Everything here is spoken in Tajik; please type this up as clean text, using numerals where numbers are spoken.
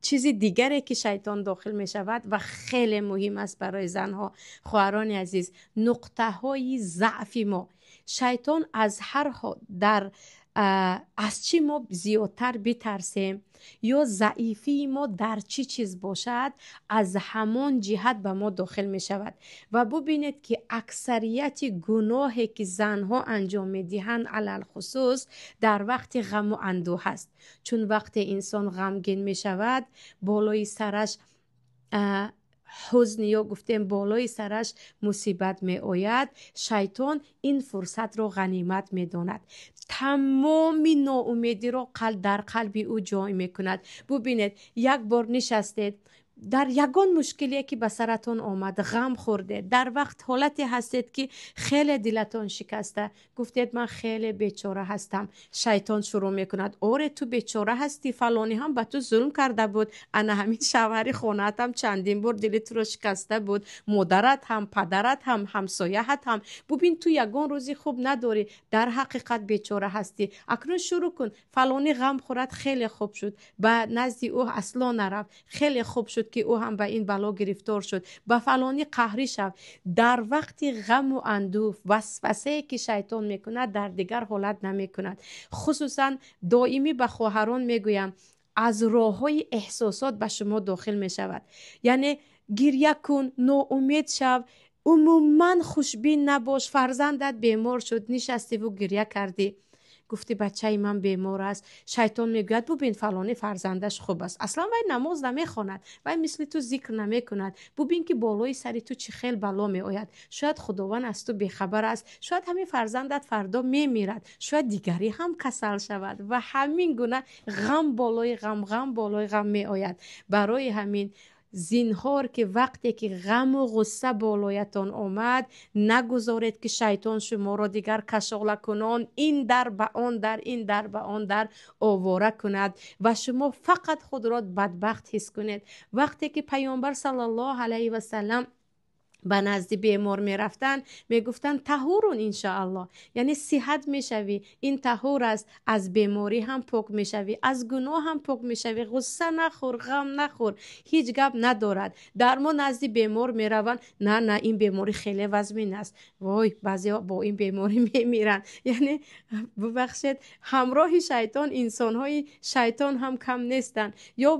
Чизи дигаре ки шайтон дохил мешавад ва хеле муҳим аст барои занҳо, хоҳарони азиз, нуқтаҳои заъфи мо. Шайтон аз ҳар дар аз чӣ мо зиёдтар битарсем ё заифии мо дар чӣ чиз бошад, аз ҳамон ҷиҳат ба мо дохил мешавад. Ва бубинед, ки аксарияти гуноҳе ки занҳо анҷом медиҳанд, алалхусус дар вақти ғаму андӯҳ аст. Чун вақте инсон ғамгин мешавад, болои сараш ҳузн ё гуфтем болои сараш мусибат меояд, шайтон ин фурсатро ғанимат медонад, тамоми ноумедиро дар қалби ӯ ҷой мекунад. Бубинед, як бор нишастед, дар ягон мушкилие ки ба саратон омад, ғам хӯрдед, дар вақт ҳолате ҳастед, ки хеле дилатон шикаста, гуфтед: «Ман хеле бечора ҳастам». Шайтон шурӯъ мекунад: «Оре, ту бечора ҳастӣ, фалонӣ ҳам ба ту зулм карда буд, ана ҳамин шавҳари хонаатам чандин бор дили туро шикаста буд, модарат ҳам, падарат ҳам, ҳамсояҳат ҳам. Бубин, ту ягон рӯзи хуб надорӣ, дар ҳақиқат бечора ҳастӣ. Акнун шурӯъ кун, фалонӣ ғам хӯрад, хеле хуб шуд, ба назди ӯ асло нарафт, хеле хуб шуд, ки ӯ ҳам ба ин бало гирифтор шуд, ба фалонӣ қаҳрӣ шав». Дар вақти ғаму андӯҳ васвасае ки шайтон мекунад, дар дигар ҳолат намекунад. Хусусан доимӣ ба хоҳарон мегӯям, аз роҳҳои эҳсосот ба шумо дохил мешавад, яъне гиря кун, ноумед шав, умуман хушбин набош. Фарзандат бемор шуд, нишастиву гиря кардӣ, гуфти: «Бачаи ман бемор аст». Шайтон мегӯяд: «Бубин, фалонӣ фарзандаш хуб аст, аслан вай намоз намехонад, вай мисли ту зикр намекунад, бубин, ки болои сари ту чӣ хел бало меояд, шояд Худованд аз ту бехабар аст, шояд ҳамин фарзандат фардо мемирад, шояд дигарӣ ҳам касал шавад». Ва ҳамин гуна ғам болои ғам, ғам болои ғам меояд. Барои ҳамин зинҳор, ки вақте ки ғаму ғусса болоятон омад, нагузоред, ки шайтон шуморо дигар кашолакунон ин дар ба он дар, ин дар ба он дар овора кунад ва шумо фақат худро бадбахт ҳис кунед. Вақте ки Паёмбар саллаллоҳу алайҳи васаллам ба назди бемор мерафтанд, мегуфтанд: «Таҳурун иншоаллоҳ», яъне сиҳат мешавӣ, ин таҳур аст, аз беморӣ ҳам пок мешавӣ, аз гуноҳ ҳам пок мешавӣ, ғусса нахӯр, ғам нахӯр, ҳеҷ гап надорад. Дар мо назди бемор мераванд: «На, на, ин беморӣ хеле вазмин аст, вой, баъзеҳо бо ин беморӣ мемиранд». Яъне, бубахшед, ҳамроҳи шайтон инсонҳои шайтон ҳам кам нестанд. Ё